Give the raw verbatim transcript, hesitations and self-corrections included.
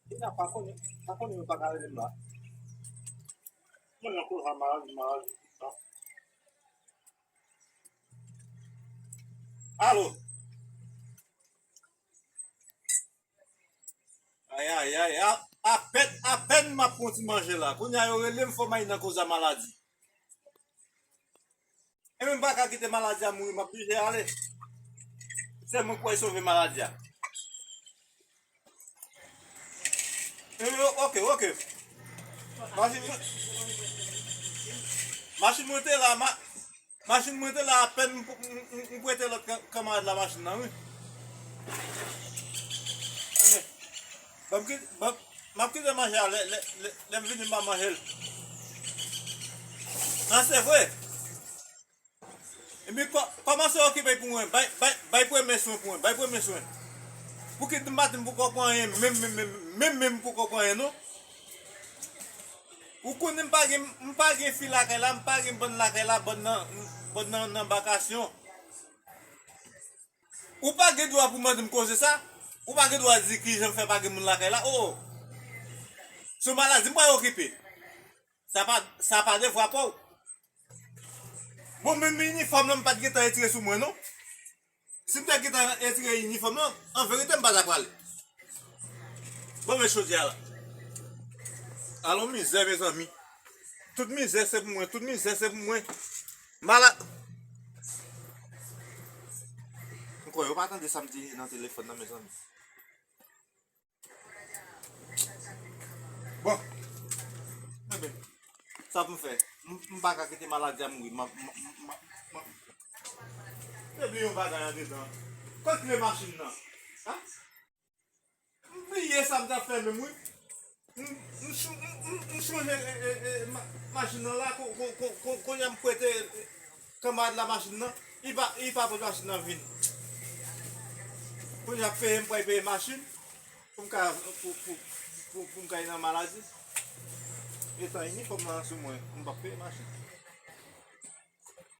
Li la pa konnen, pa konnen yo pa ka rele m la. Mwen nan koz a maladi, maladi. Alo. Ay, ay, ay, a, apèn, apèn m ap pran ti manje la. Kounye a yo rele m fò m al nan koz a maladi. Ebyen, m pa ka kite maladi a mouri, m ap blije ale. Se mwen k pral sove maladi a. Ebyen, oke, oke. Machin mwen, machin mwen te la, ma, machin mwen te la, apèn m, m, m, m prete lòt ka-, kanmarad la machin nan, wi. Ebyen, ban m ki-, ban, m ap kite manje a, lè, lè, lè, lè m vini, m va manje l. Nan, se vre. Ebyen, kò-, kòmanse okipe pou mwen. Bay, bay, bay premye swen pou mwen. Bay premye swen. Poukit m pa di m poko pran anyen, menm, menm, menm, menm, menm poko pran anyen, non. Ou konnen m pa gen, m pa gen fi lakay la, m pa gen bann lakay la, bann nan, bann nan, nan bakasyon. Ou pa gen dwa pou mande m koze sa. Ou pa gen dwa di kijan m fè pa gen moun lakay la. Oh, oh. Se maladi m pral okipe. Sa pa, sa pa devwa pa w. Bon, menm inifòm nan, m pa t gentan retire sou mwen, non. Si m te gentan retire inifòm nan, an verite, m pa ta prale. Bon, men chodi a la. Alon mizè, mezanmi. Tout mizè, se pou mwen. Tout mizè, se pou mwen. Malad. M kwè yo pa tande sa m di nan telefòn nan, mezanmi. Bon. Enben, sa pou m fè? M, m pa ka kite maladi a mouri. M, m, m, m, m, te bliye yon bagay andedan. Kot kle machin nan? Ha? M bliye sa m t ap fè menm, wi. M, m, m, m, m chonje, e, e, e, ma-, machin nan la, ko-, ko-, ko-, ko-, kounye a m prete kanmarad la machin nan. Li pa, li pa pote machin nan vin. Kounye a peye, m pral peye machin. Pou m ka, pou, pou, pou, pou m ka nan maladi. Etan inifòm nan sou mwen, m p ap peye machin.